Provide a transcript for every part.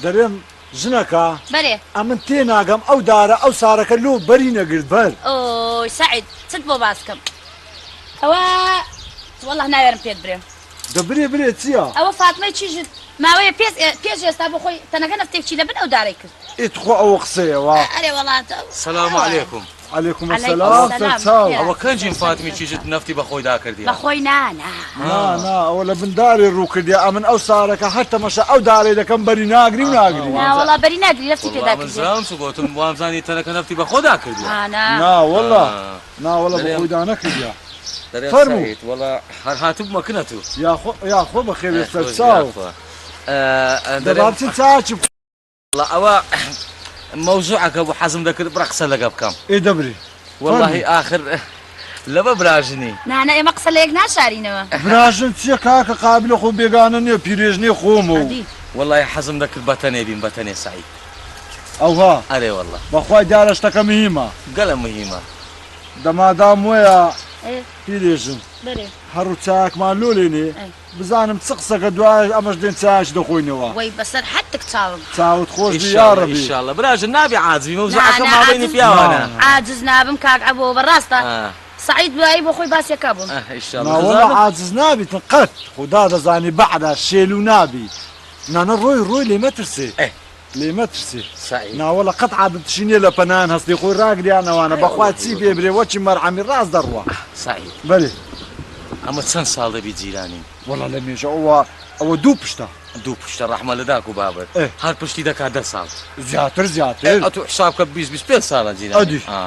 دەرێم ژنەکە. بەرێ. ئەمن تێناگەم ئەو دارە ئەو سارەکە لۆ بەری نەگرت بەر. ئۆی سەعید چت بۆ باس کەم ئەوە وەڵا ناوێرم پێت برێم. دە برێ برێ چیە؟ ئەوە فاتمەی چیژت ماوەیە پێس پێش ئێستا بۆ خۆی تەنەکە نەفتێکچی لە بن ئەو دارەی کرد. ئێ تخوا ئەوە قسەیە وا. ئەرێ وەڵا. سلام علیکم. علیکم السلام سەرچاو. ئەوە کەنجین فاتمی چیژت نەفتی بە خۆی دا کردیە. بە خۆی نا نا. نا نا ئەوە لە بن دارێ ڕوو کردیە ئەمن ئەو سارەکە هەر تەمەشا ئەو دارەی دەکەم بەری ناگری و ناگری. نا وەڵا بەری ناگری نەفتی پێدا وەڵا من کردیە. زرام چ گۆتم وامزانی تەنەکە نەفتی بە خۆ دا کردیە. نا نا. نا وەڵا نا وەڵا بە خۆی دا نەکردیە. دەرێم فەرموو. سەعید وەڵا هەر هاتبوومە کنە تو. یاخۆ یاخۆ بەخێر بێ سەرچاو. دە با دەرێم. بچین چایەکی بخۆین. وەڵا ئەوە مەوزوعەکە بوو حەزم دەکرد بڕە قسە لەگە بکەم. ئێ دەبرێ وەڵاهی فەرموو. ئاخر لەبە براژنی. نا نا ئێمە قسە لە یەک ناشارینەوە. براژن چیە کاکە قابلە خۆ بێگانە نیە پیرێژنەی خۆمە و. ئەدی. وەڵاهی حەزم دەکرد بەتەنێ بیم بەتەنێ سەعید. ئەوها. ئەرێ وەڵا. بەخوای دیارە شتەکە مهیمە. گەلە مهیمە. دە مادام وەیە ئێ. پیرێژن. بەرێ. هەڕوو چایەکمان لۆ لێنێ. ئێ. بزانم چ قسەکە دوایش ئەمەش دێن چایەکی دەخۆینەوە. وەی بەسەر حەتک چاوم. چاوت خۆش بی ئیشاڵا یاڕەبی. ئیشاڵا براژن نابی عاجز بی نا مەوزوعەکە نا مابەینی عاجز پیاوانە. نا. عاجز نابم کاک عەبۆ بەڕاستە ئا. سەعید دوایی بۆ خۆی باسێکا بووم. ئە ئیشاڵا نا وەڵا دەزانم. عاجز نابیتن قەت خودا دەزانی بەعدا شێلو نابی نانا ڕۆی ڕۆی لێ مەترسێ ئێ. لێ مەترسێ سەعید. نا وەڵا قەت عادەتشی نیە لە پەنایان هەستی خۆی ڕاگریان ئەوانە ئەرێ بەخوا وەڵا چی پێ برێ وەکی مەرعەمی ڕاست دەڕوا. سەعید. بەرێ. ئەمە چەند ساڵ دەبی جیرانین؟ وەڵا لە مێژە ئەوە ئەوە دوو پشتە. دوو پشتە ڕەحمە لە داک و بابت ئێ. هەر پشتی دەکا دە ساڵ. زیاتر ئێ زیاتر. ئەتوو حساب کە 20 25 ساڵە جیرانین. ئەدی. ئا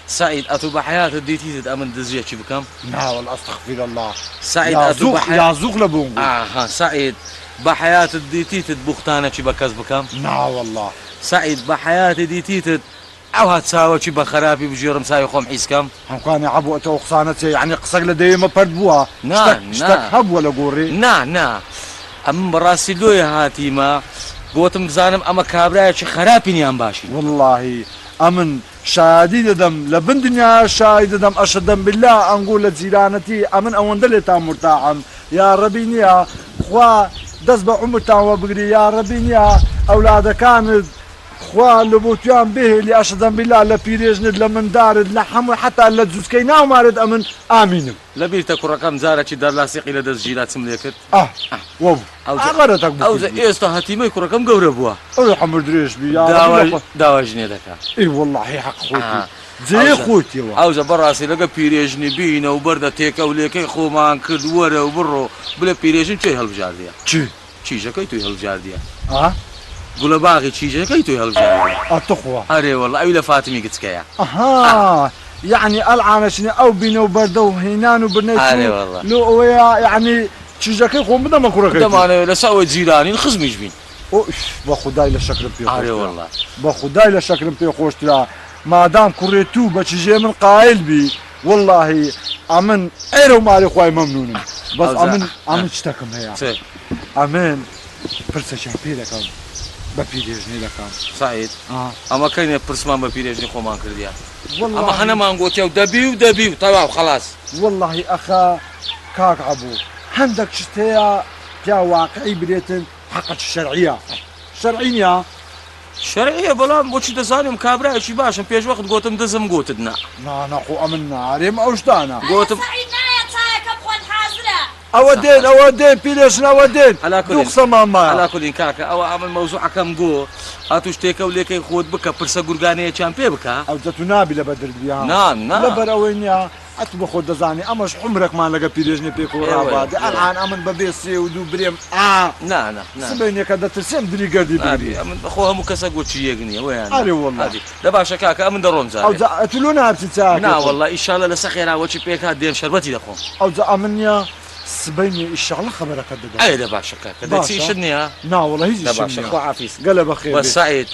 سەعید ئەتوو بە حەیاتت دیتیتت ئەمن دزیەکی بکەم؟ نا وەڵا استغفر اللە. سەعید یا ئەتوو بە زوق حەیا یا زوق لە بۆنگو. ئاها سەعید بە حەیاتت دیتیتت بوختانەکی بە کەس بکەم؟ نا وەڵا. سەعید بە حەیاتت دیتیتت ئەوها چاوەکی بە خەراپی بگێڕم چاوی خۆم حیز کەم؟ هەمکانی عەبۆ ئەتۆ ئەو قسانە چیە یەعنی قسەک لە دەوێ مە پەرت بووە نا شتەک نا شتەک هەبووە لە گۆڕێ؟ نا نا ئەمن بەڕاستی لۆیە هاتیمە گۆتم بزانم ئەمە کابرایەکی خەراپین یان باشین. وەڵاهی ئەمن شایەدی دەدەم لە بن دنیایا شایەدی دەدەم ئەشەدەم باللە ئەنگۆ لە جیرانەتی ئەمن ئەوەندە لێتان مورتاحم یاڕەبی نیە خوا دەست بە عومرتان وەبگری یاڕەبی نیە ئەولادەکانت خوا لەبۆتویان بهێلی ئەشەدەم باللە لە پیرێژنت لە مندارت لە حەموو حەتا لە جوجکەی ناو مارت ئەمن ئامینم. لەبیرتە کوڕەکەم جارەکی دارلاسیقی لە دەست گیرا چم لێکرد؟ ئاه وەبوو ئەوجە ئاغەرەتەک ئەوجە بکردی. ئێستا هەتیمەی کوڕەکەم گەورە بووە. ئەوی عومر درێژ بی یاڕەبی داوای لەخوا. داوای ژنێ دەکا. ئەی وەڵاهی حەق خۆتی ئا جێی ئەوجە خۆتیەوە. ئەوجە بەڕاستی لەگە پیرێژنی بینە و بەردە تێکە و لێکەی خۆمان کرد وەرە و بڕۆ بلێ پیرێژن کێی هەڵبژاردیە؟ چی؟ چیژەکەی تۆی هەڵبژاردیە. ئا؟ گوڵە باغی چیژەکەی تۆی هەڵبژاردیە. ئا توخوا. ئەرێ وەڵا ئەوی لە فاتمی گچکەیە. ئەها یەعنی ئەلعانەچنی ئەو بینە و بەردە و هینان و برنەی ئەرێ چوو وەڵا. لۆ ئەوەیە یەعنی چیژەکەی خۆم بدەمە کوڕەکەی تۆ. دەمانەوێ لەسە ئەوەی جیرانین خزمیش بین. ئۆف بەخودای لە شەکرم پێ ئەرێ خۆشترە وەڵا. بەخودای لە شەکرم پێ خۆشترە مادام کوڕێ توو بە چیژێ من قایل بی وەڵاهی ئەمن ئێرە و ماری خوای مەمنونم بەس ئەوجا ئەمن ئەمن شتەکم هەیە چ؟ ئەمن پرسەکیان پێ دەکەم بە پیرێژنی دەکەم. سەعید ئا. ئەمە کەینێ پرسمان بە پیرێژنی خۆمان کردیە ئەمە وەڵاهی. هەنەمان گۆتیە و دەبی و دەبی و تەواو خەڵاس. وەڵاهی ئەخە کاک عەبۆ هەندەک شت هەیە پیا واقعی برێتن حەقەکی شەرعیە شەرعی نیە؟ شەرعیە بەڵام بۆچی دەزانم کابرایەکی باشم پێش وەخت گۆتم دزم گۆتت نا. نا نا خۆ ئەمن نارێم ئەو شتانە. ئەرێ گۆتم. سەعید نایە چایەکە بخۆن حازرە. ئەوە دێن ئەوە دێن پیرێژن ئەوە دێن عەلا دوو کولین قسەمان مایە. عەلا کولین کاکە ئەوە ئەمن مەوزوعەکەم گۆ ئەتوش تێکە و لێکەی خۆت بکە پرسە گورگانەیەکیان پێ بکە. ئەوجە تو نابی لە بەدرت بی ها نا نا. لەبەر ئەوەی نیە ئەتو بە خۆت دەزانی ئەمەش عومرەکمان لەگە پیرێژنێ پێکەوە ڕاباردی ئەلعان ئەمن بە بێ سێ و دوو برێم ئا نا نا نا سبەینێکە دەترسێم دری گەردی بگری. نابی ئەمن بەخۆ هەموو کەسە گۆچی یەک نیە وەیان نا ئەرێ وەڵا. ئەدی دە باشە کاکە ئەمن دەڕۆم جارێ. ئەوجا ئەتو لۆ نابچی چایەکێ نا بخۆی. وەڵا ئیشاڵا لەسە خێرا وەچی پێک هات دێم شەربەتی دەخۆم. ئەوجا ئەمن نیە سبەینێ ئیشاڵا خەبەرەکەت دەدەم. ئەرێ دە باشە کاکە دە چی باشە ئیشت نیە؟ نا وەڵا هیچ دە ئیشم باشە نیە خوا حافیز. گەلە بەخێر بەس بێی. سەعید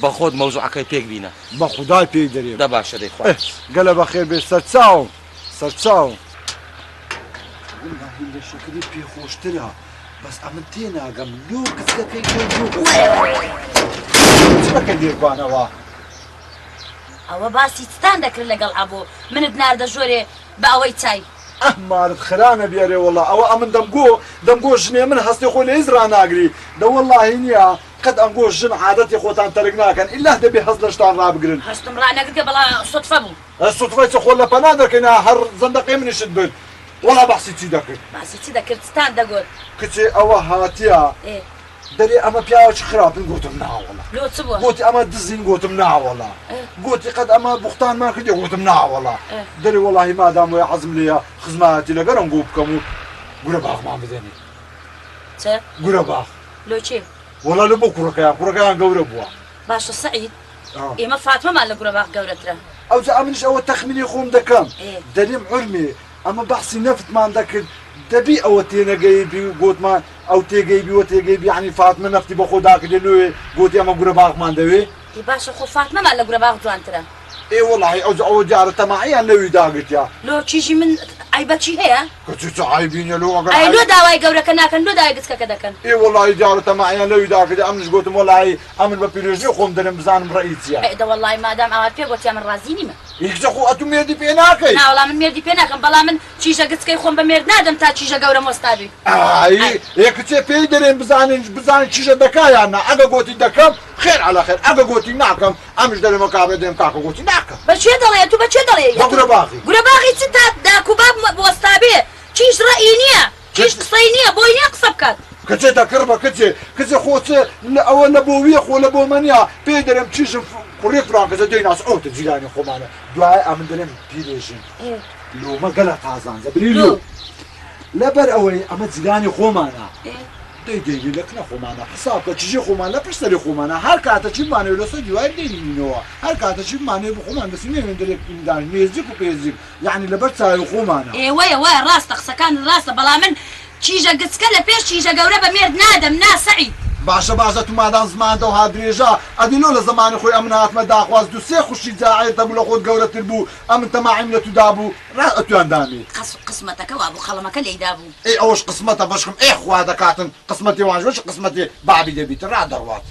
بە خۆت مەوزوعەکەی پێک بینە. بە خودای پێی دەرێم. دە باشە دەی خوا ئه گەلە بەخێر بێ سەرچاوم سەرچاوم. وەڵاهی لە شەکری پێ خۆشترە بەس ئەمن تێناگەم لۆ گچکەکەی تۆ لۆ چ دەکەی لێربانەوە؟ ئەوە باسی چتان دەکرد لەگەڵ عەبۆ منت ناردە ژۆرێ بە ئەوەی چای. ئەه مارت خرانە بێرێ وەڵا ئەوە ئەمن دەمگۆ دەمگۆ ژنێ من هەستێ خۆی لە هیچ ڕاناگری دە وەڵاهی نیە. قەت ئەنگۆ ژن عادەتی خۆتان تەرک ناکەن ئیلا دەبێ هەست لە شتان ڕابگرن. هەستم ڕانەگرتە بەڵا سوتفە بوو. سوتفەی چ خۆ لە پەنا دەکەینا هەر زەندەقەی منیشت برد وەڵا بەحسی چی دەکرد. باسی چ دەکرد چتان دەگۆت. کچێ ئەوە هاتیە دەرێ ئەمە پیاوەکی خراپن گۆتم ناوەڵا. لۆ چ بووە. گۆتی ئەمە دزین گۆتم ناوەڵا. گۆتی قەت ئەمە بوختانمان کردیە گۆتم ناوەڵا. دەرێ وەڵاهی مادام وەیە حەزم لێیە خزمایەتی لەگەر ئەنگۆ بکەم و گورە باخمان بدەنێ. چ؟ گورە باخ. لۆ کێ؟ وەڵا لۆ بۆ کوڕەکەیان کوڕەکەیان گەورە بووە. باشە سەعید ئێمە فاتمەمان لە گورەباخ گەورەترە. ئەوجا ئەمنیش ئەوە تەخمینی خۆم دەکەم دەرێم عورمێ ئەمە بەحسی نەفتمان دەکرد دەبی ئەوە تێنەگەیبی و گۆتمان ئەو تێگەیبی وە تێگەیبی یەعنی فاتمە نەفتی بەخۆ داکردێ لۆیێ گۆتی ئەمە گورەباخمان دەوێ. ئێ باشە خۆ فاتمەمان لە گورەباخ جوانترە. ئێ وەڵاهی ئەوجا ئەوە دیارە تەماعیان لەوی داگرتیا. لۆ کیژی من عەیبە چی هەیە؟ کچی چ عەیبی نیە لۆ ئەگەر ئەی لۆ داوای گەورەکە ناکەن لۆ داوای گچکەکە دەکەن؟ ئێ وەڵاهی دیارە تەماعیان لەوی داکردیا ئەمنش گۆتم وەڵاهی ئەمن بە پیرێژنی خۆم دەرێم بزانم ڕەئی چیە. ئێ دە وەڵاهی مادام ئاوات پێ گۆتیا من ڕازی نیمە. ئی کچە خۆ ئەتوو مێردی پێ ناکەی. نا وەڵا من مێردی پێ ناکەم بەڵام من کیژە گچکەی خۆم بە مێرد نادەم تا کیژە گەورەم وەستا بی. ئای ئێ کچێ پێی دەرێم بزانین بزانین کیژە دەکا یان نا ئەگە گۆتی دەکەم خێر عەلا خێر ئەگە گۆتی ناکەم ئەمش دەرێمە کابرا دەرێم کاکە گۆتی ناکەم. بە کێ دەڵێ ئەتوو بە کێ دەڵێ بە گورە باغی. گورە باغی چ تا داک و باب وەستا بێ کیژ ڕەئی نیە کیژ قسەی نیە بۆی نیە قسە بکات. کچێ دەکڕ بە کچێ کچێ خۆ چ لە ئەوە لە بۆ ویە خۆ لە بۆ مەنیە پێی دەرێم کیژم کوڕی فلان کەسە دەیناس ئەوتە جیرانی خۆمانە دوای ئەمن دەرێم پیرێژن لۆمە گەلە قازانجە بری لۆ لەبەر ئەوەی ئەمە جیرانی خۆمانە دەی دەیبی لە کنە خۆمانە حساب کە چیژی خۆمان لە پشت سەری خۆمانە هەر کاتە چی بمانەوێ لەسەر دیوار دەینینەوە هەر کاتە چی بمانەوێ بە خۆمان دەچین نەوێن دەرێک دان نێزیک و پێزیک یەعنی لەبەر چاوی خۆمانە. ئێ وەیە وایە ڕاستە قسەکانت ڕاستە بەڵام من کیژە گچکە لە پێش کیژە گەورە بە مێرد نادەم نا سەعید. باشە باشە تو مادام زمانت ئەوها درێژە ئەدی لۆ لە زەمانی خۆی ئەمن هاتمە داخواز دوو سێ خوشکی جاعێرت هەبوو لە خۆت گەورەتر بوو ئەمن تەماعیم لە تو دابوو ڕا ئەتویان دامێ. قسمەتەکە وابوو قەڵەمەکە لێی دابوو. ئێ ئەوەش قسمەتە بەشکم ئێ خوا دەکاتن قسمەتی وانش وەکی قسمەتی بابی دەبیتن ڕا دەڕوات.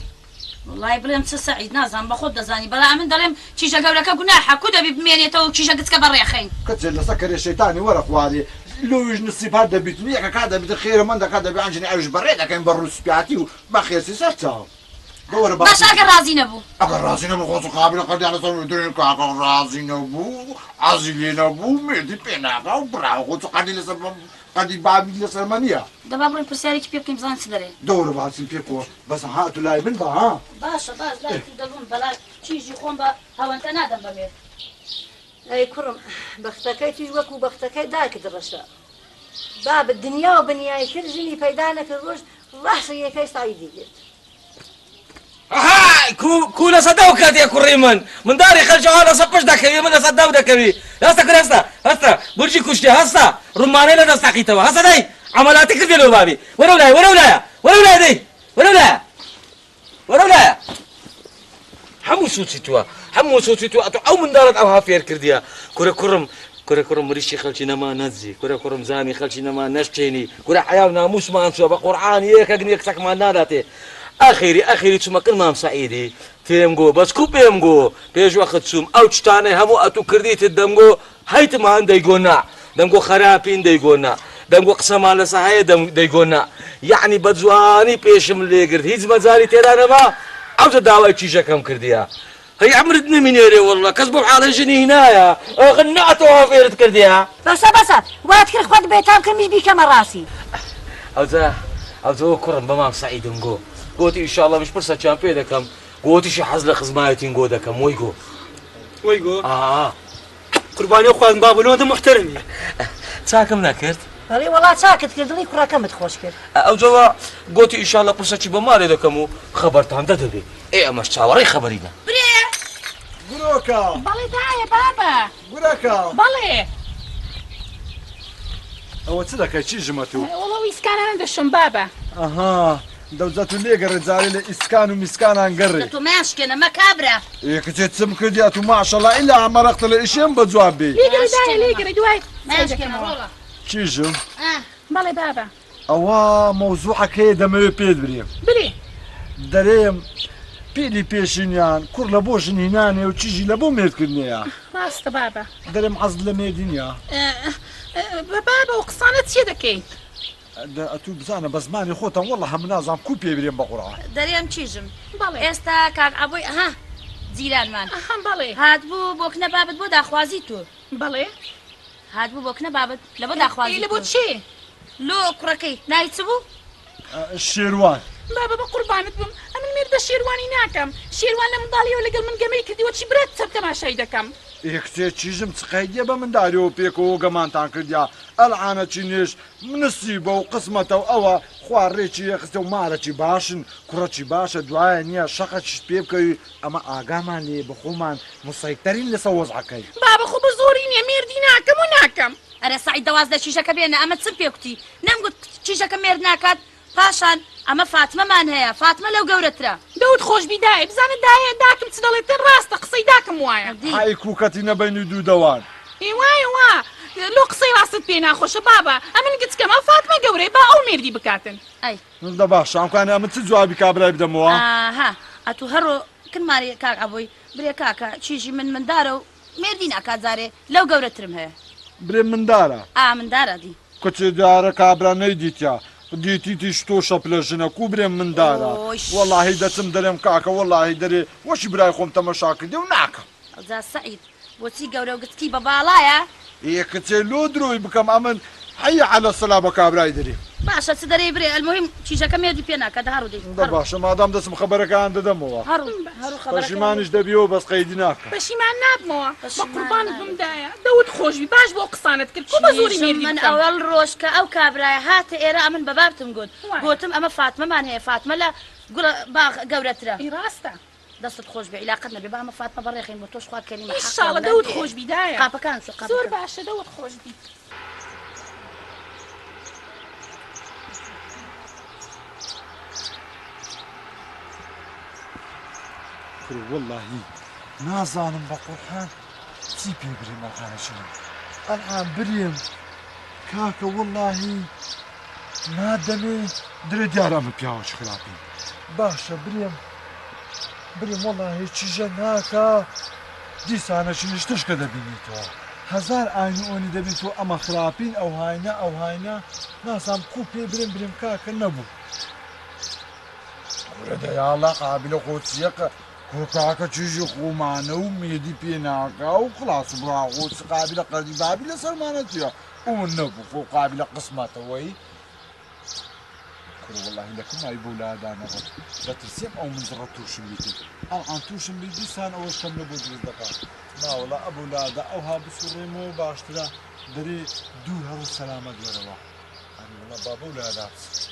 وەڵای بڵێم چ سەعید نازانم بەخۆت دەزانی بەڵام ئەمن دەڵێم کیژە گەورەکە گوناحە کو دەبی بمێنێتەوە و کیژە گچکە بەڕێخەین. کچێ لەسە کەرێ شەیتانی وەرە خوارێ لۆویش نسیب هەر دەبیتن یەکە کا دەبیتن خێرە مەندە کا دەبی ئەنجنی ئەویش بەڕێ دەکەین بە ڕووسپیاتی و بە خێسی سەر چاو. دەوەرە باشە باسی. ئەگەر ڕازی نەبوو. ئەگەر ڕازی نەبوو خۆ چ قابیلە قەردیان لەسەر درێن کاکە ڕازی نەبوو حەزی لێ نەبوو مێردی پێ ناکا و براوە خۆ چ قەردی لەسەر قەردی بابی لەسەر مە نییە. دە با بڕۆین پرسیارێکی پێ بکەین بزانین چ دەرێ. دەوەرە باسیم پێ بکەوە بەس ها ئەتوو لای من بە ها. باشە باش لای تو دەبم بەلا کیژی خۆم بە هەوەنتە نادەم بە مێرد. ئەی کوڕم بەختەکەی تویش وەکوو بەختەکەی دایکت ڕەشە. بابت دنیا و بنیای کرد ژنی پەیدا نەکرد ڕۆژ ڕاست یەکەی سەعیدی گرت. ئەهای کو کو لەسە دەو کەتێ کوڕی من منداڵی خەلکی ئەوها لەسە پشت دەکەوی من لەسە دەو دەکەوی هەستە کورە هەستە هەستە گورجی کوشتێ هەستە ڕومانەی لە دەست تەقیتەوە هەستە دەی عەمەلاتی کردێ لۆ بابی وەرەو لایە وەرەو لایە وەرەو لایە دەی وەرەو لایە وەرەو لایە هەموو سوچی تووە هەموو سوچی تووە ئەتۆ ئەو منداڵت ئەوها فێر کردیە کورە کوڕم کورە کوڕم مریشی خەلکی نەما نەدزی کورە کوڕم زامی خەلکی نەما نەشکێنی کورە حەیا و ناموسمان چووە بە قورعان یەکەک نیە کچەکمان ناداتێ ئەخیری ئەخیری چومە کن مام سەعیدی تێم گۆ بەس کو پێم گۆ پێش وەخت چوم ئەو چتانەی هەموو ئەتوو کردیتت دەمگۆ هەیتمان دەیگۆ نا دەمگۆ خەراپین دەیگۆ نا دەمگۆ قسەمان لەسە هەیە دەیگۆ نا یەعنی بە جوانی پێشم لێگرت هیچ مەجالی تێدا نەما ئەوجە داوای کیژەکەم کردیە هەی عەمرت نەمینێرێ واللە کەس بەو حاڵەی ژنی هینایە ئاخر نا ئەتۆ ها فێرت کردیە. بەسە بەسە وات کرد خۆت بێتام کردمیش بیکەمە ڕاستی. ئەوجا ئەوجە وە کوڕم بە مام سەعیدم گۆ گۆتی ئیشاڵڵا مش پرسەکیان پێ دەکەم گۆتیشی حەز لە خزمایەتین گۆ دەکەم وەی گۆ. وەی گۆ؟ ئا. قوربانی ئەو خوازم بابە لۆ ئەندە موحتەرەمی. چاکم نەکرد؟ بەڵێ وەڵا چاکت کرد دڵی کوڕەکەمت خۆش کرد. ئەوجا وا گۆتی ئیشاڵڵا پرسەکی بە مالێ دەکەم و خەبەرتان دەدەبێ. ئێ ئەمەش چاوەڕێی خەبەرینە. برێ. گورۆکە. بەڵێ دایە بابە. گورەکە. بەڵێ. ئەوە چ دەکەی چی ژمە تو؟ وەڵا ئەو ئیسکانانە دەشۆم بابە. ئەها دەوجا تو لێگەڕێ جارێ لە ئیسکان و میسکانان گەڕێ. دە تۆ مەیان شکێنە مە کابرا. ئێ کچێ چم کردیا تو ماشەڵا ئیلا مەرەقتە لە ئیشێم بە جواب بێی. لێگەڕێ دایە لێگەڕێ دوای مەیان شکێنە ڕۆڵە. کیژم. بەڵێ بابە. ئەوە مەوزوعەکەیە دەمەوێ پێت برێم. برێ. دەرێم پیری پێشینیان کوڕ لە بۆ ژن هینانێ و کیژی لە بۆ مێرد کردنێیە. ڕاستە بابە. دەرێم عەزت لە مێردی نیە؟ بابە ئەو قسانە چیە دەکەی؟ دە ئەتوو بزانە بە زمانی خۆتان وەڵا هەم نازانم کوو پێ برێم بە قورعان. دەرێم کیژم بەڵێ. ئێستا کاک عەبۆی ئەها جیرانمان ئەها بەڵێ. هاتبوو بۆ کنە بابت بۆ داخوازی تۆ. بەڵێ. هاتبوو بۆ کنە بابت لە بۆ داخوازی ئەی لە بۆ تۆ. چێ؟ لۆ کوڕەکەی ناوی چ بوو؟ شێروان. بابە بە قوربانت بم ئەمن مێرد بە شێروانی ناکەم شێروان لە منداڵیەوە لەگەڵ من گەمەی کردی وەچی برات چەپ تەماشای دەکەم. ئێ کچێ چیژم چ قەیدیە بە منداریەوە پێکەوە گەمانتان کردیا ئەلعانە چی نێش نسیبە و قسمەتە و ئەوە خوا ڕێکی یەخستە و مارەکی باشن کوڕەکی باشە دوایە نیە شەقەکیشت پێ بکەوی ئەمە ئاگامان لێیە بەخۆمان مسەیتەرین لەسەر وەزعەکەی. بابە خۆ بە زۆری نیە مێردی ناکەم و ناکەم. ئەرێ سەعید دە واز لە کیژەکە بێنە ئەمە چم پێ کوتی نەمگوت کیژەکە مێرد ناکات پاشان ئەمە فاتمەمان هەیە فاتمە لەو گەورەترە. دەوت خۆشبی دایە بزانە دایە داکم چ دەڵێتن ڕاستە قسەی داکم وایە. دی. حەی کوکەتینە بەینی دوو دەوان. ئێ وایە وا لۆ قسەی ڕاستت پێ ناخۆشە بابە ئەمن گچکەم ئەو فاتمە گەورەیە با ئەو مێردی بکاتن. ئەی. دە باشە ئەمکانە ئەمن چ جوابی کابرای بدەمەوە. ئاها ئەتوو هەڕۆ کن ماری کاک عەبۆی برێ کاکە کیژی من مندارە و مێردی ناکات جارێ لەو گەورەترم هەیە. برێ مندارە. ئا مندارە دی. کچێ دیارە کابرا نەیدیتە دیتیتیش تۆ شەپلە ژنە کو برێم مندارە ئۆی. وەڵاهی دەچم دەرێم کاکە وەڵاهی دەرێ وەکی برای خۆم تەمەشا کردێ و ناکەم. ئەوجا سەعید بۆچی گەورە و گچکی بە باڵایە؟ ئێ کچێ لۆ درۆی بکەم ئەمن حی علی الصلا بە کابرای دەرێ. باشە چ دەرێی برێ ئەلموهیم کیژەکە مێردی پێ ناکا دە هەڕوو دەی دە هەڕوو. باشە مادام دەچم خەبەرەکەیان دەدەمەوە. هەڕوو هەڕوو خەبەرەکەیان پەشیمانیش دەبیەوە بەس قەیدی ناکەم. پەشیمان نابمەوە بە پەشیمان قوربانت بم نابی. دایە دەوت خۆشبی باش بۆ قسانت کرد کو بە زۆری کیژم مێردی من بکەم. ئەوەڵ ڕۆژ کە ئەو کابرایە هاتە ئێرە ئەمن بە بابتم گوت وایە. گۆتم ئەمە فاتمەمان هەیە فاتمە لە گوڵە باغ گەورەترە. ئەی ڕاستە. دەستت خۆش بێ عیلاقەت نەبێ با ئەمە فاتمە بەڕێخەین بۆ تۆش خوا کەریمە حەقیان ئیشاڵە دەوت نەبێ. خۆش بی دایە. قاپەکان شۆ زۆر قاپەکان. باشە دەوت خۆش بی. کورە وەڵاهی نازانم بە قورحان چی پێ برێم ئەلعانە چیم ئەلعان برێم کاکە وەڵاهی نادەمێ درێ دیارە ئەمە پیاوەکی خراپین باشە برێم برێم وەڵاهی چیژە ناکا دیسانەکی نیشتشکە دەبینیتەوە هەزار ئاین و ئۆنی دەبیتەوە ئەمە خراپین ئەو هاینە ئەو هاینە نازانم کو پێ برێم برێم کاکە نەبوو کورە دەیاڵە قابلە خۆ چییە کە کورە کاکە چیژی خۆمانە و مێدی پێ ناکا و خلاص برا خۆ چ قابلە قەرزی بابی لەسەرمانە چییە ئەوە نەبوو خۆ قابلە قسمەتەوەی کورە وەڵاهی لە کومای بۆ لادانەڕۆ دەترسێم ئەو منزڕە تووشم بیتن ئەڵان تووشم بی دیسان ئەوەش کەم لە بۆ دروست دەکات ناوەڵا ئەبوو لادا ئەوها بسوڕێمەوە باشترە دەرێ دوور هەڕ و سەلامەت وەرەوە ئەرێ وەڵا با بەو لادا بچم.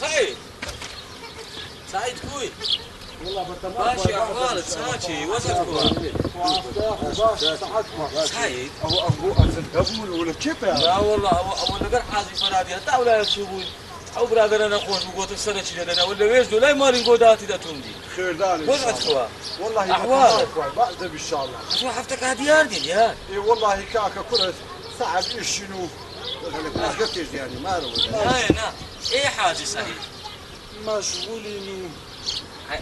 سعيد سعيد كوي ماشي احوالك ساكي وزنك سعيد ئەو ئەنگۆ ئەزن هەبوون ولا كيف لا والله هو هو لقر حازي فرادي حتى ولا يشوفون او برادر انا خوش بقوت السنه شي لنا ولا ويش لا مالي قوداتي دا توندي خير وزعت خوا والله أحوالك. بعد ان شاء الله شو حفتك هادي اردن يا اي والله كاكا كرة صعب ايش شنو يعني ما أروح. لا لا ايه حاجه سعيد مشغولين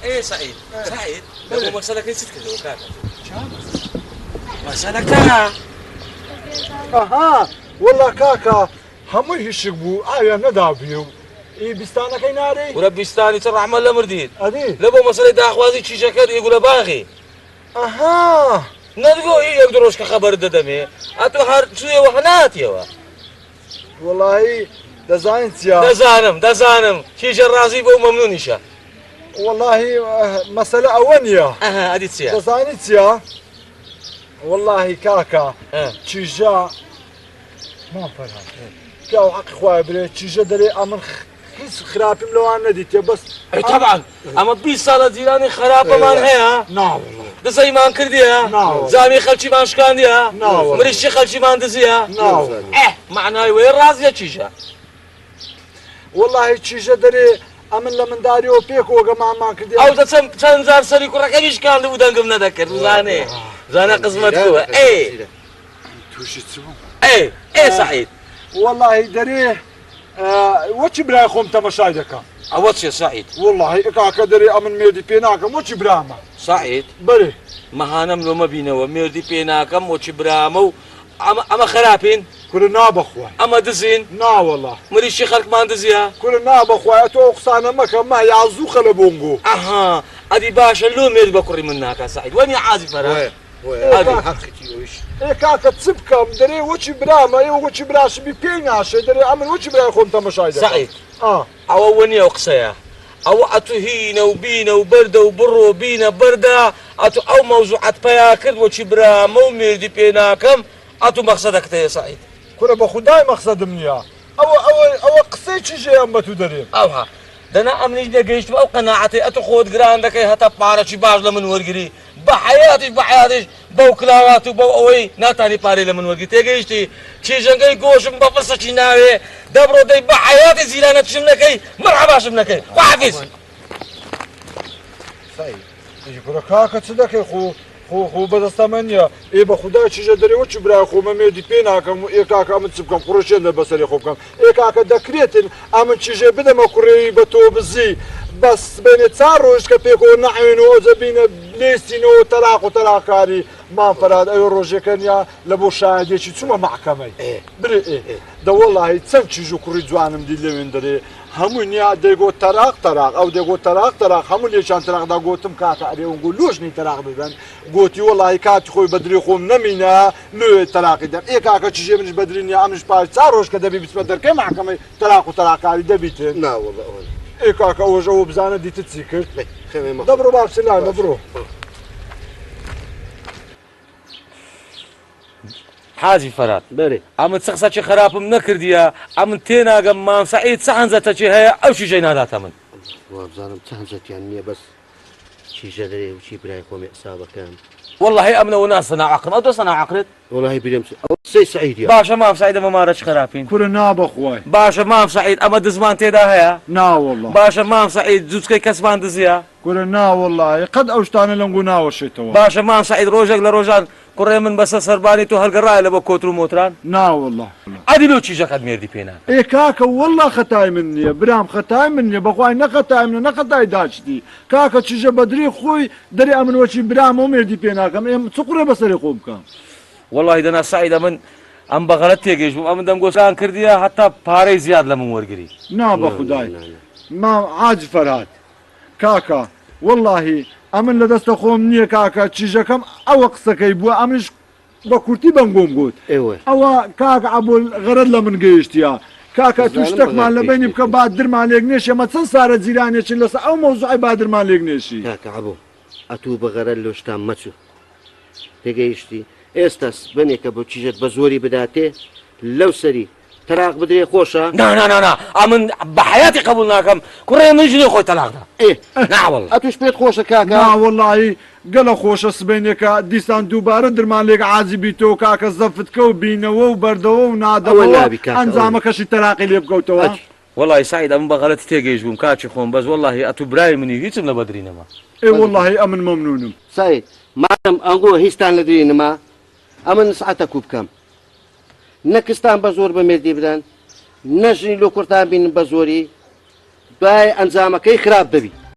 ايه سعيد سعيد لو مسألة كيف كذا وكاكا مسألة اها والله كاكا هەمووی هیشک بوو ئاویان نەدابی و ئی بیستانەکەی نارەی وربيستاني ترى عمل لمردين ئەدی لبو مسألة داخوازي چیشەکەت ئێگولە باغی ئەها نەدگۆ یەک دوو ڕۆژ کە خەبەر دەدەمێ ئەتۆ هەر چوویەوە هەناتیەوە وەڵی دەزانین چیا دەزانم دەزانم کیژە ڕازی بۆ مەمنونیشە وەڵاهی مەسەلە ئەوە نییە ئەها ئەدی چییە دەزانی چییە وەڵاهی کاکە چیژە مام فەرهاد پیاو حەقی خوایە برێ چیژە دەرێ ئەمن هیچ خراپیم لەوان نەدیتێ بەس ئەی طبعا ئەمە 20 ساڵە جیرانی خراپەمان هەیە ناوەڵا. دزەیمان کردیە؟ ناوەڵا. جامی خەلکیمان شکاندیە؟ ناوەڵا. مریشکی خەلکیمان دزیە؟ ناوەڵا. ئێ مەعنای وەیە ڕازیە کیژە. وەڵاهی کیژە دەرێ ئەمن لە منداریەوە پێکەوە گەمانمان کردیە. ئەو دەچم چەند جار سەری کوڕەکەمی شکاندبوو دەنگم نەدەکرد زانێ زانە قزمەت کووە ئێ. تووشی چ بووم؟ ئێ ئێ سەعید. وەڵاهی دەرێ وەکی برای خۆم تەمەشای دەکەم. ئەوە چیە سەعید؟ وەڵاهی کاکە دەرێ ئەمن مێردی پێ ناکەم وەکی برامە. سەعید. بەرێ. مەهانەم لۆ مەبینەوە مێردی پێ ناکەم وەکی برامە و ئەمە ئەمە خراپین؟ کورە نا بەخوای. ئەمە دزین؟ نا وەڵا. مریشکی خەلکمان دزیە؟ کورە نا بەخوای ئەتۆ ئەو قسانە مەکە مە یا زوو خەلە بۆنگۆ. ئەها ئەدی باشە لۆ مێرد بە کوڕی من ناکا سەعید وەنیە عازی فەرا؟ وایە وایە ئەدی. حەقتی ئەویش. ئێ کاکە چ بکەم دەرێ وەکی برامە ئێوە وەکی براشم بی پێی ناشێ دەرێ ئەمن وەکی برای خۆم تەمەشای دەکەم. سەعید ئا. ئەوە وەنیە ئەو قسەیە ئەوە ئەتو هینە و بینە و بەردە و بڕۆ بینە بەردە ئەتو ئەو مەوزوعەت پەیا کرد وەکی برامە و مێردی پێ ناکەم ئەتو مەخسەدەکت هەیە سەعید. کورە بەخودای مەخسەدم نیە ئەوە ئەوە ئەوە قسەی چیژەیە ئەم بەتو دەرێم. ئەوها دەنا ئەمنیش نەگەیشتم ئەو قەناعەتەی ئەتو خۆت گران دەکەی هەتا پارەکی باش لە من وەرگری بە حەیاتیش بە حەیاتیش بەو کلاوات و بەو ئەوەی ناتانی پارەی لە من وەرگری تێگەیشتی چیژەنگەی گۆشم بە فلسەکی ناوێ دەبڕۆ دەی بە حەیاتی زیرانەتیشم نەکەی مەرحەباشم نەکەی خواحافیز. ئی کورە کاکە چ دەکەی خۆ خۆ خۆ بەدەستە من نییە ئێ بە خودای چیژە دەرێ وەکی برای خۆمە مێردی پێ ناکەم و ئێ کاکە ئەمن چ بکەم قوڕێ چێن بەسەری خۆ بکەم ئێ کاکە دەکرێتن ئەمن چیژێ بدەمە کوڕێی بە تۆ بزی بەس سبەینێ چار ڕۆژ کە پێکەوە نەعوێن و ئەوجە بینە لێسینەوە تەلاق و تەلاقکاری مام فەرهاد ئەوێ ڕۆژێکە نییە لە بۆ شایەدێکی چوومە مەحکەمەی برێ ئێ دە وەڵاهی چەند کیژ و کوڕی جوانم دی لەوێن دەرێ هەمووی نیا دەیگۆ تەراق تەراق ئەو دەگۆ تەراق تەراق هەموو لێکیان تەراق دا گۆتم کاکە ئەرێ ئونگۆ لۆژنی تەراق دەدەن گۆتی وەڵاهی کاتی خۆی بەدری خۆم نەمینە لۆێ تەراقی دەم ئێ کاکە چیژێ منیش بەدری نیە ئەمنیش پاش چار ڕۆژ کە دەبی بچمە دەرکەی مەحکەمەی تەراق و تەراقکاری دەبیتن نا وەڵا ئەوە نا. ئێ کاکە ئەوەش ئەوە بزانە دیتت چی کرد بەی خەوێ مەخۆ. دەبڕۆ با بچین لای مە بڕۆ. حاجی فەرات بەرێ. ئەمن چ قسەکی خراپم نەکردیە ئەمن تێناگەم مام سەعید چ هەنجەتەکی هەیە ئەو چیژەی ناداتە من. وابزانم چ هەنجەتیان نیە بەس چیژە دەرێ وچی برای خۆمی حسابەکەم. وەڵاهی ئەمنەوە ناسە ناو عەقڵم ئەو دۆستە ناو عەقلت. وەڵاهی برێم چ ئەوە قسەی سەعیدە. باشە مام سەعید ئەمە مارەچ خراپین. کورە نا بەخوای. باشە مام سەعید ئەمە دزمان تێدا هەیە؟ نا وەڵا. باشە مام سەعید جوچکەی کەسمان دزیە؟ کورە نا وەڵاهی قەت ئەو شتانە لەنگۆ ناوەشێتەوە. باشە مام سەعید ڕۆژێک لە ڕۆژان کوڕێ من بەسەر سەربانی تۆ هەرگەڕایە لە بۆ کۆتر و مۆتران؟ نا وەڵا. ئەدی لۆ کیژەکەت مێردی پێ ناکا؟ ئێ کاکە وەڵا خەتای من نیە برام خەتای من نیە بەخوای نە خەتای منە نە خەتای داچتی کاکە چیژە بەدری خۆی دەرێ ئەمن وەکی برامە و مێردی پێ ناکەم ئێ چ قوڕێ بەسەری خۆم بکەم. وەڵاهی دەنا سەعید ئەمن ئەم بە غەلەت تێگەیشت بووم ئەمن دەمگۆ چان کردیە هەتا پارەی زیاد لە من وەرگری. نا بەخودای مام حاجی فەرهاد کاکە وەڵاهی ئەمن لە دەستە خۆم نییە کاکە چیژەکەم ئەوە قسەکەی بووە ئەمنیش بە کورتی بەنگۆم گوت ئەوە کاک عەبول غەرەت لە من گەیشتیە کاکە تو شتەکمان لە بەینی بکە با درمان لێک نێشی ئەمە چەند سارە جیرانێکین لەسەر ئەو مەوزوعەی با درمان لێک نێشی. کاکە عەبۆ ئەتوو بە غەرەت لۆ شتان مەچوو تێگەیشتی ئێستا سبەنێکە بۆ چیژەت بە زۆری بداتێ لەو سەری تەلاق بدرێ خۆشە؟ نا نا نا نا ئەمن بە حەیاتی قبوڵ ناکەم کوڕێ من ژنی خۆی تەلاق دا ئێ نا وەڵا. ئەتوش پێت خۆشە کاکە؟ نا وەڵاهی گەلە خۆشە سبەینێکە دیسان دووبارە درمان لێک عازی بیتەوە کاکە زەفت کە و بینەوە و بەردەوە و ئەوە نادەمەوە نابی کاکە ئەوە نابی. ئەنجامەکەشی تەلاقی لێ بکەوتەوە. ئەدی. وەڵاهی سەعید ئەمن بە غەلەتی تێگەیشت بووم کاکی خۆم بەس وەڵاهی ئەتوو برای منی هیچم لە بەدری نەما. ئێ وەڵاهی ئەمن مەمنونم. سەعید مادەم ئەنگۆ هیچتان لە دری نما ئەمن نسعەتەکو بکەم. نە کچتان بە زۆر بە مێردی بدەن نە ژنی لۆ کوڕتان بینن بە زۆری دوای ئەنجامەکەی خراپ دەبی.